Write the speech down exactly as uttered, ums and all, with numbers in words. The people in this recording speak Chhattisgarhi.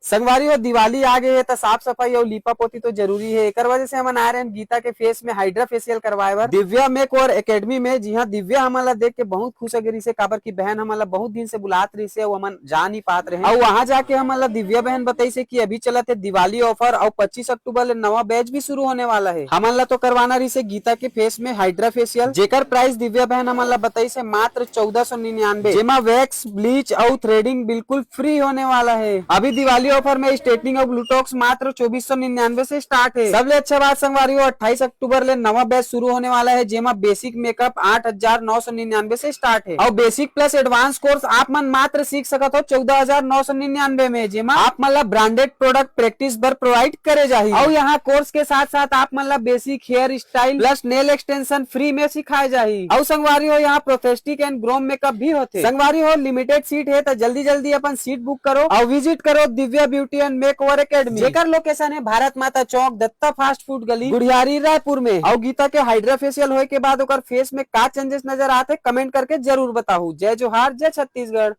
संगवारी हो, दिवाली आ गे हे, त साफ सफाई अउ लीपा पोती तो जरूरी हे। एकर वजह से हमन आए रहेन गीता के फेस में हाइड्रा फेशियल करवाए बर दिव्या मेक ओवर एकेडमी में। जी हाँ, दिव्या हमन ला देख के बहुत खुश हो गे रहिसे, काबर कि बहन हमन ला बहुत दिन से बुलात रहिसे अउ हमन जा नहीं पात रहे। अउ वहां जाके हमन ला दिव्या बहन बताइसे कि अभी चलत हे दिवाली ऑफर अउ पच्चीस अक्टूबर ले नवा बैच भी शुरू होने वाला हे। हमन ला तो करवाना रहिसे गीता के फेस में हाइड्रा फेशियल, जेकर प्राइस दिव्या बहन हमन ला बताइसे मात्र चौदह सौ निन्यानवे, जेमा वैक्स, ब्लीच अउ थ्रेडिंग बिल्कुल फ्री होने वाला हे। अभी दिवाली ऑफर में स्ट्रेटनिंग अउ ब्लूटॉक्स मात्र चौबीस सौ निन्यानवे से स्टार्ट हे। सबले अच्छा बात संगवारी हो, अट्ठाईस अक्टूबर ले नवा बैच शुरू होने वाला हे, जेमा बेसिक मेकअप आठ हजार नौ सौ निन्यानवे से स्टार्ट हे। अउ बेसिक प्लस एडवांस कोर्स आप मन मात्र सीख सकत हो चौदह हजार नौ सौ निन्यानवे में, जेमा आप मन ला ब्रांडेड प्रोडक्ट प्रैक्टिस बर प्रोवाइड करे जाही। अउ यहाँ कोर्स के साथ साथ आप मन ला basic hair style plus nail extension free में सिखाए जाही। अउ संगवारी हो, यहाँ प्रोस्थेटिक एंड ग्रोम मेकअप भी होथे। संगवारी हो, लिमिटेड सीट हे, त जल्दी जल्दी अपन सीट बुक करो अउ विजिट करो Divya beauty and make over academy, जेकर लोकेशन हे भारत माता चौक, दत्ता फास्ट फूड गली, गुढ़ियारी, रायपुर में। अउ गीता के हाइड्रा फेशियल होए के बाद ओकर फेस में का चेंजेस नजर आत हे, कमेंट करके जरूर बताहू। जय जोहार, जय छत्तीसगढ़।